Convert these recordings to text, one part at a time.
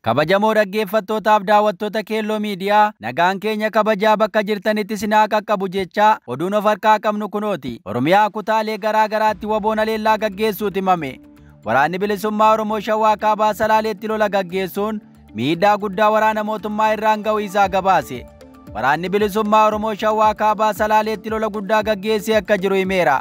Kabajamoo dhaggeeffattootaaf daawwattoota Keelloo Miidiyaa, nagaan keenya kabajaa bakka jirtanitti sinaa qaqqabu jechaa oduun of harkaa qabnu kunooti. Oromiyaa kutaalee garaa garaatti WBOn haleellaa gaggeessuuti himame. Waraanni bilisummaa Oromoo Shawaa Kaabaa Salaaleetti lola gaggeessuun miidhaa guddaa waraana mootummaa irraan ga'uu isaa gabaase. Waraanni bilisummaa Oromoo Shawaa Kaabaa Salaaleetti lola guddaa gaggeessee akka jiru himeera.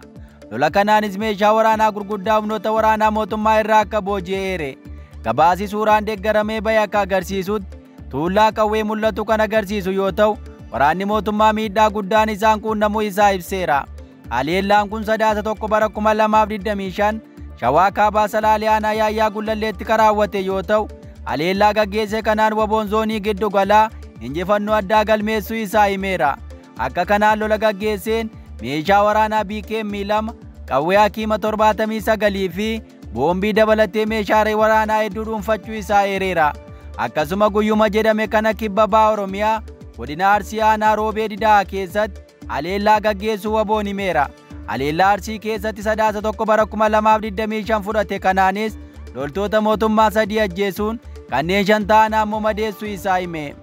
Lola kanaanis meeshaa waraanaa gurguddaa humnoota waraanaa mootummaa irraa akka booji'eere. Gabaasi suuraan deeggaramee bahe akka agarsiisutti tuullaa qawwee mul'atu kan agarsiisu yoo ta'u, waraanni mootummaa miidhaa guddaan isaan quunnamuu isaa ibseera. Haleellaan kun Sadaasa 1 bara 2025 Shawaa Kaabaa Salaalee aanaa Yaayyaa Gullalleetti kan raawwate yoo ta'u, haleellaa gaggeesse kanaan WBOn zoonii giddu galaa injifannoo addaa galmeessuu isaa himeera. Akka kanaan lola gaggeesseen meeshaa waraanaa BKM 2, qawwee Hakiima 79 fi boombii dabalatee meeshaalee waraanaa hedduu dhuunfachuu isaa eereera. Akkasuma guyyuma jedhame kana kibba baha Oromiyaa godina Arsii aanaa Roobee Didaa keessatti haleellaa gaggeessuu WBOn himeera. Haleellaa Arsii keessatti Sadaasa 1 bara 2025 fudhate kanaanis loltoota mootummaa 3 ajjeesuun kanneen 5 ta'an ammoo madeessuu isaa hime.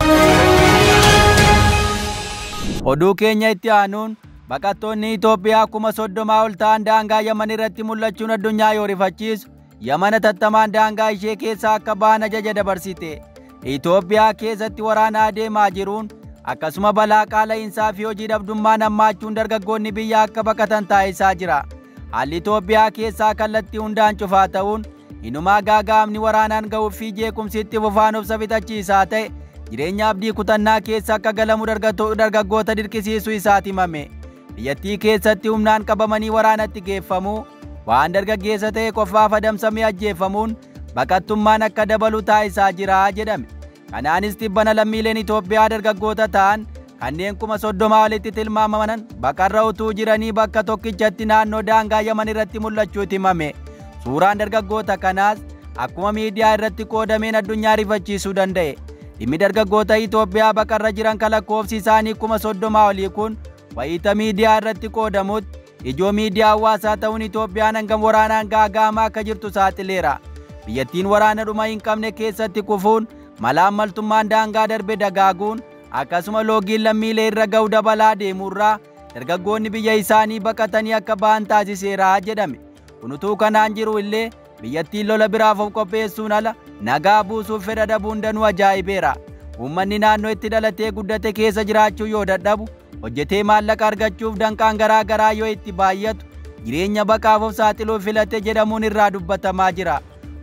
Oduu keenya itti aanuun baqattoonni Itoophiyaa 30,000 ol ta'an daangaa Yaman irratti mul'achuun addunyaa yoo rifachiisu, Yaman hatattamaan daangaa ishee keessaa akka ba'an ajaja dabarsite. Itoophiyaa keessatti waraana adeemaa jiruun akkasuma balaa qaala'iinsaa fi hojii dhabdummaan hammaachuun dargaggoonni biyya akka baqatan taasisaa jira. Haalli Itoophiyaa keessaa kallattii hundaan cufaa ta'uun inumaa gaaga'amni waraanaan ga'uu fi jeequmsi itti fufaan obsa fixachiisaa ta'e jireenya abdii kutannaa keessa akka galamu dargaggoota dirqisiisuu isaati himame. Biyyattii keessatti humnaan qabamanii waraanatti geeffamuu, waan dargaggeessa ta'e qofaaf adamsamee ajjeefamuun baqattummaan akka dabalu taasisaa jira jedhame. Kanaanis tibbana lammiileen Itoophiyaa dargaggoota ta'an kanneen 30,000 olitti tilmaamaman baqarra utuu jiranii bakka tokkichatti naannoo daangaa Yaman irratti mul'achuutti himame. Suuraan dargaggoota kanaas akkuma miidiyaa irratti qoodameen addunyaa rifachiisuu danda'e. Dhimmi dargaggoota Itoophiyaa baqarra jiran kan lakkoofsi isaanii 30,000 olii kun wayita miidiyaa irratti qoodamutti ijoo miidiyaa hawaasaa ta'uun Itoophiyaan hangam waraanaan gaaga'amaa akka jirtu saaxileera. Biyyattiin waraana dhuma hin qabne keessatti kufuun malaammaltummaan daangaa darbe dagaaguun akkasuma loogiin lammiilee irra ga'u dabalaa deemuurraa dargaggoonni biyya isaanii baqatanii akka ba'an taasiseera jedhame. Kun utuu kanaan jiru illee biyyattiin lola biraaf of qopheessuun ala nagaa buusuuf fedha dhabuun danuu ajaa'ibeera. Uummanni naannoo itti dhalatee guddate keessa jiraachuu yoo dadhabu, hojjetee maallaqa argachuuf danqaan garaa garaa yoo itti baay'atu jireenya baqaaf of saaxiluu filate jedhamuun irraa dubbatamaa jira.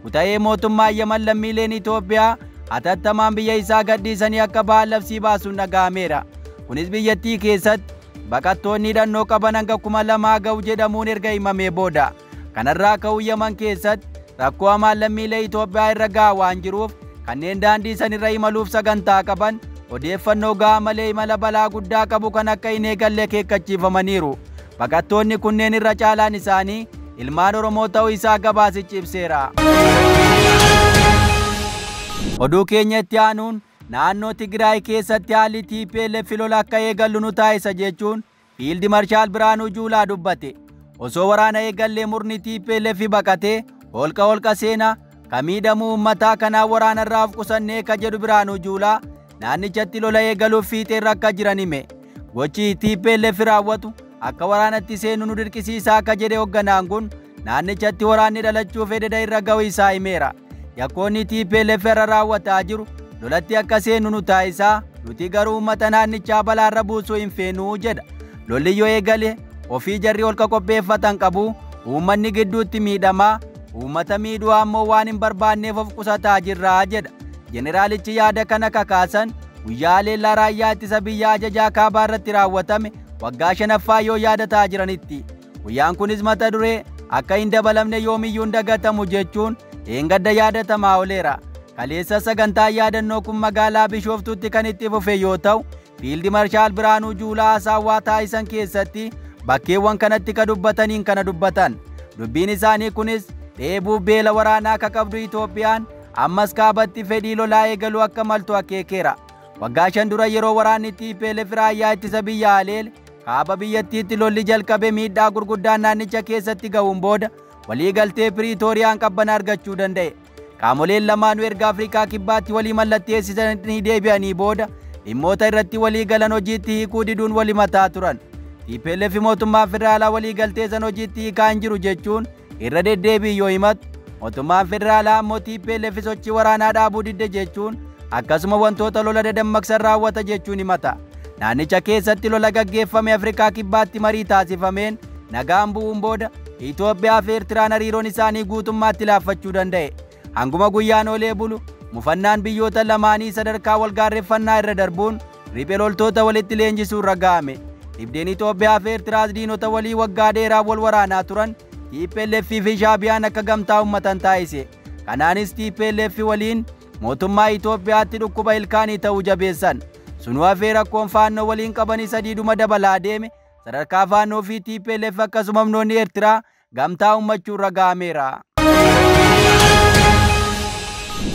Kuta'ee mootummaa Yaman lammiileen Itoophiyaa hatattamaan biyya isaa gadhiisanii akka ba'an labsii baasuun dhaga'ameera. Kunis biyyattii keessatti baqattoonni hidhannoo qaban hanga 2,000 ga'u jedhamuun erga himamee booda. Kanarraa ka'uu Yaman keessatti rakkoo hamaan lammiilee Itoophiyaa irra gahaa waan jiruuf kanneen daandii sanirra imaluuf sagantaa qaban odeeffannoo gahaa malee imala balaa guddaa qabu kan akka hin eegalle akeekkachiifamaniiru. Baqattoonni kunneen irra caalaan isaanii ilmaan Oromoo ta'uu isaa gabaasichi ibseera. Oduu keenya itti aanuun naannoo Tigraay keessatti haalli TPLF lola akka eegallu nu taasisa jechuun Fiildi Marshaal Biraanuu Juulaa dubbate. Osoo waraana eegallee murni TPLF baqatee holqa holqa seenaa kan miidhamuu uummataa kanaa waraanarraa of qusannee ka jedhu Biraanuu Juulaa naannichatti lola eegaluuf fiixeerra akka jiran hime. Gochi TPLF raawwatu akka waraanatti seenu nu dirqisiisaa akka jedhe hoogganaan kun naannichatti waraanni dhalachuuf ededa irra ga'u isaa himeera. Yakkoonni TPLF irra raawwataa jiru lolatti akka seenu nu taasisaa, nuti garuu uummata naannichaa balaarra buusuu hin feenuu jedha. Lolli yoo eegale ofii jarri holqa qopheeffatan qabu, uummanni gidduutti miidhamaa, uummata miidhuu ammoo waan hin barbaanneef of qusataa jirraa jedha. Jeneraalichi yaada kana kakaasan guyyaa haleellaa raayyaa ittisa biyyaa ajajaa kaabaa irratti raawwatame waggaa 5ffaa yoo yaadataa jiranitti. Guyyaan kunis mata duree akka hin dabalamne yoomiyyuu hin dagatamu jechuun dheengadda yaadatamaa ooleera. Kaleessa sagantaa yaadannoo kun magaalaa Bishooftuutti kan itti fufe yoo ta'u, Fiildi Marshaal Biraanuu Juulaa hasaawaa taasisan keessatti bakkeewwan kanatti ka dubbataniin kana dubbatan. Dubbiin isaanii kunis dheebuuf beela waraanaa akka qabdu Itoophiyaan ammas kaabatti fedhii lolaa eegaluu akka maltu akeekeera. Waggaa 5 dura yeroo waraanni TPLF raayyaa ittisa biyyaa haleele kaaba biyyattiitti lolli jalqabe miidhaa gurguddaan naannicha keessatti ga'uun booda waliigaltee Piriitooriyaan qabbana argachuu danda'e. Qaamoleen lamaanuu erga Afrikaa Kibbaatti walii mallatteessisanii deebi'anii booda dhimmoota irratti walii galan hojiitti hiikuu diduun wal himataa turan. TPLF mootummaa federaalaa walii galtee san hojiitti hiikaa hin jiru jechuun irra deddeebiin yoo himatu, mootummaan federaalaa ammoo TPLF sochii waraanaa dhaabuu didde jechuun akkasuma wantoota lola dadammaqsan raawwata jechuun himata. Naannicha keessatti lola gaggeeffame Afrikaa Kibbaatti marii taasifameen nagaan bu'uun booda Itoophiyaa fi Eertiraan hariiroon isaanii guutummaatti laaffachuu danda'e. Hanguma guyyaan oolee bulu mufannaan biyyoota lamaanii sadarkaa walgaarreffannaa irra darbuun riphee loltoota walitti leenjisuu irra ga'ame. Dhibdeen Itoophiyaa fi Eertiraas diinota walii waggaa dheeraa wal waraanaa turan TPLF fi Shaabiyaan akka gamtaa uummatan taasise. Kanaanis TPLF waliin mootummaa Itoophiyaatti dhukkuba ilkaanii ta'uu jabeessan. Sunuu hafee rakkoon faannoo waliin qabanii sadiidhuma dabalaa deeme sadarkaa faannoo fi TPLF akkasuma humnoonni Eertiraa gamtaa uummachuu irra ga'ameera.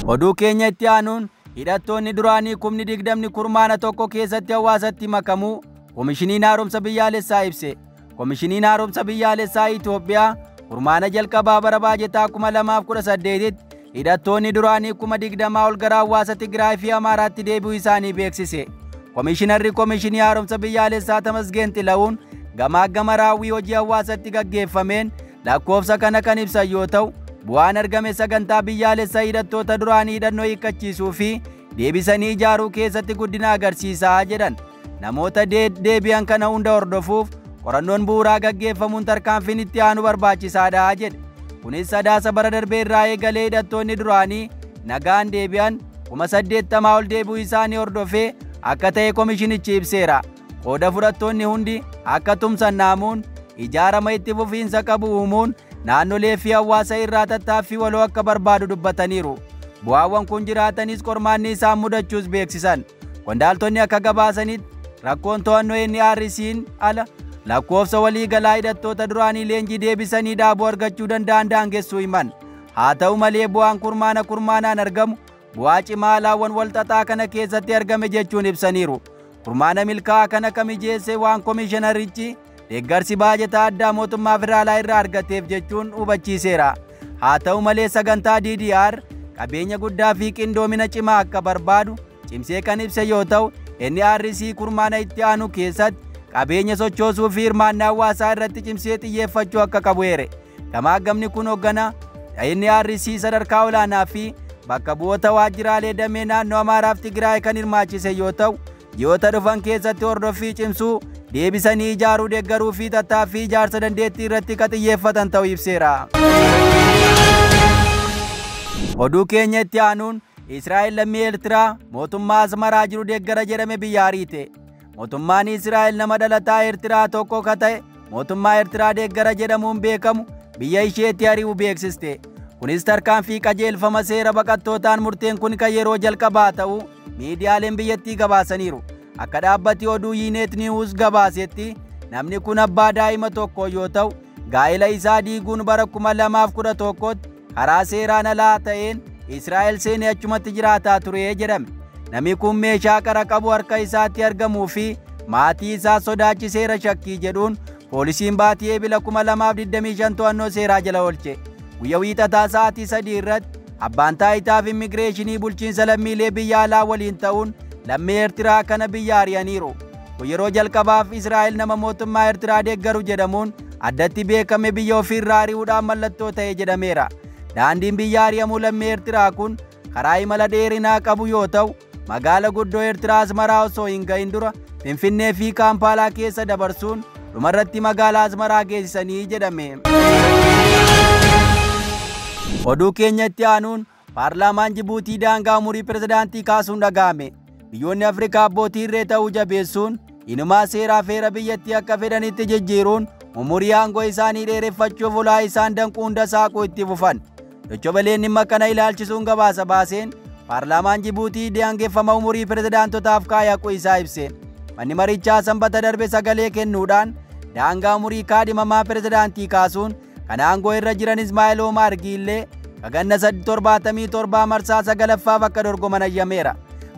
Oduu keenya itti aanuun hidhattoonni duraanii 20,000 kurmaana tokko keessatti hawaasatti makamuu Komishiniin Haaromsa Biyyaalessaa ibse. Komishiniin Haaromsa Biyyaalessaa Itoophiyaa kurmaana jalqabaa bara baajetaa 2018tti hidhattoonni duraanii 20,000 ol gara hawaasa Tigraay fi Amaaraatti deebi'uu isaanii beeksise. Komishinarri Komishinii Haaromsa Biyyaalessaa Tamasgeen Xila'uun gamaa gama raawwii hojii hawaasatti gaggeeffameen lakkoofsa kana kan ibsan yoo ta'u, bu'aan argame sagantaa biyyaalessaa hidhattoota duraanii hidhannoo hiikkachiisuu fi deebisanii ijaaruu keessatti guddina agarsiisaa jedhan. Namoota deebi'an kana hunda hordofuuf qorannoon bu'uuraa gaggeeffamuun tarkaanfiin itti aanu barbaachisaadha jedhe. Kunis Sadaasa bara darbee irraa eegalee hidhattoonni duraanii nagaan deebi'an 80,000 ol deebi'uu isaanii hordofee akka ta'e komishinichi ibseera. Qooda fudhattoonni hundi akka tumsan naamuun ijaarama itti fufiinsa qabu uumuun naannolee fi hawaasa irraa tattaaffii waloo akka barbaadu dubbataniiru. Bu'aawwan kun jiraatanis qormaanni isaan mudachuus beeksisan. Qondaaltonni akka gabaasanitti rakkoon to'annoo NRC'n ala lakkoofsa waliigalaa hidhattoota duraanii leenjii deebisanii dhaabuu argachuu danda'an daangessuu himan. Haa ta'u malee bu'aan kurmaana kurmaanaan argamu bu'aa cimaa alaawwan walxaxaa kana keessatti argame jechuun ibsaniiru. Kurmaana milkaa'aa kana kamijeesse waan komishinarichi deeggarsi baajetaa addaa mootummaa federaalaa irraa argateef jechuun hubachiiseera. Haa ta'u malee sagantaa DDR qabeenya guddaa fi qindoomina cimaa akka barbaadu cimsee kan ibse yoo ta'u, NRC kurmaana itti aanu keessatti qabeenya sochoosuu fi hirmaannaa hawaasaa irratti cimsee xiyyeeffachuu akka qabu eere. Gamaagamni kun hoogganaa NRC sadarkaa olaanaa fi bakka bu'oota waajjiraalee damee naannoo Amaaraa fi Tigraay kan hirmaachise yoo ta'u, ji'oota dhufan keessatti hordoffii cimsuu, deebisanii ijaaruu, deeggaruu fi tattaaffii ijaarsa dandeettii irratti kan xiyyeeffatan ta'uu ibseera. Oduu keenya itti aanuun Israa'el lammii Eertiraa mootummaa Asmaraa jiru deeggara jedhame biyya ariite. Mootummaan Israa'el nama dhalataa Eertiraa tokko ka ta'e mootummaa Eertiraa deeggara jedhamuun beekamu biyya isheetti ari'uu beeksiste. Kunis tarkaanfii qajeelfama seera baqattootaan murteen kun kan yeroo jalqabaa ta'uu miidiyaaleen biyyattii gabaasaniiru. Akka dhaabbati oduu Yiineet Niwus gabaasetti namni kun abbaa daa'ima tokko yoo ta'u, gaa'ela isaa diiguun bara 2011tti karaa seeraan alaa ta'een Israa'el seenee achumatti jiraataa ture jedhame. Namni kun meeshaa qara qabu harka isaatti argamuu fi maatii isaa sodaachiseera shakkii jedhuun poolisiin baatii Eebila 2025 to'annoo seeraa jala oolche. Guyyaa wiixataa sa'aatii 3 irratti abbaan taayitaa fi immigireeshinii bulchiinsa lammiilee biyya alaa waliin ta'uun lammii Eertiraa kana biyya ari'aniiru. Kun yeroo jalqabaaf Israa'el nama mootummaa Eertiraa deeggaru jedhamuun addatti beekame biyya ofiirraa ari'uudhaan mallattoo ta'e jedhameera. Daandiin biyya ari'amuu lammii Eertiraa kun karaa imala dheerinaa qabu yoo ta'u, magaala guddoo Eertiraa Asmaraa osoo hin ga'in dura Finfinnee fi Kaampaalaa keessa dabarsuun dhumarratti magaalaa Asmaraa geessisanii jedhame. Oduu keenya itti aanuun paarlaamaan Jibuutii daangaa umurii pirezidaantii kaasuun dhaga'ame. Biyyoonni Afrikaa abbootii irree ta'uu jabeessuun inumaa seeraa feera biyyattii akka fedhanitti jijjiiruun umurii aangoo isaanii dheereffachuuf ulaa isaan danquu hunda saaquu itti fufan. Dochobaleen dhimma kana ilaalchisuun gabaasa baaseen paarlaamaan Jibuutii daangeffama umurii pirezidaantotaaf kaayaquu isaa ibse. Manni marichaa sanbata darbe sagalee kennuudhaan daangaa umurii kaadhimamaa pirezidaantii kaasuun kan aangoo irra jiran Ismaa'eel Omaar Giillee kaganna 77 marsaa sagalaffaaf akka dorgoman ayyameera.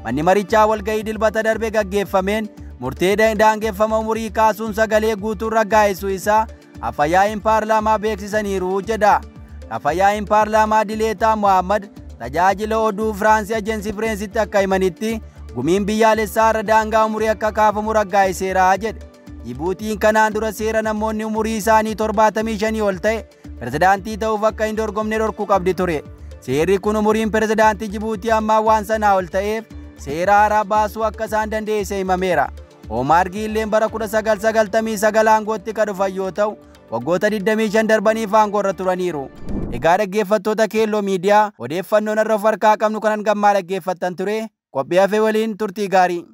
Manni marichaa walga'ii dilbata darbe gaggeeffameen murtee daangeffama umurii kaasuun sagalee guutuun raggaa'isuu isaa afayaa'iin paarlaamaa beeksisaniiru jedha. Afayaa'iin paarlaamaa Dileetaa Mohaammed Tajaajila oduu Firaansii Ajensi Fireensitti akka himanitti gumiin biyyaalessaa irra daangaa umurii akka kaafamu raggaasiseera jedhe. Jibuutiin kanaan dura seera namoonni umurii isaanii 75 ol ta'e pirezidaantii ta'uuf akka hin dorgomne dhorkuu qabdi ture. Seerri kun umuriin pirezidaantii Jibuutii ammaa waan sanaa ol ta'eef seera haaraa baasuu akka isaan dandeesse himameera. Omaar Giilleen bara 1999 aangootti kan dhufan yoo ta'u, waggoota 25 darbaniif aangoorra turaniiru. Egaa dhaggeeffattoota Keelloo Miidiyaa, odeeffannoon irra of harkaa qabnu kanan gammaa dhaggeeffattan ture. Qophii hafee waliin turtii gaarii.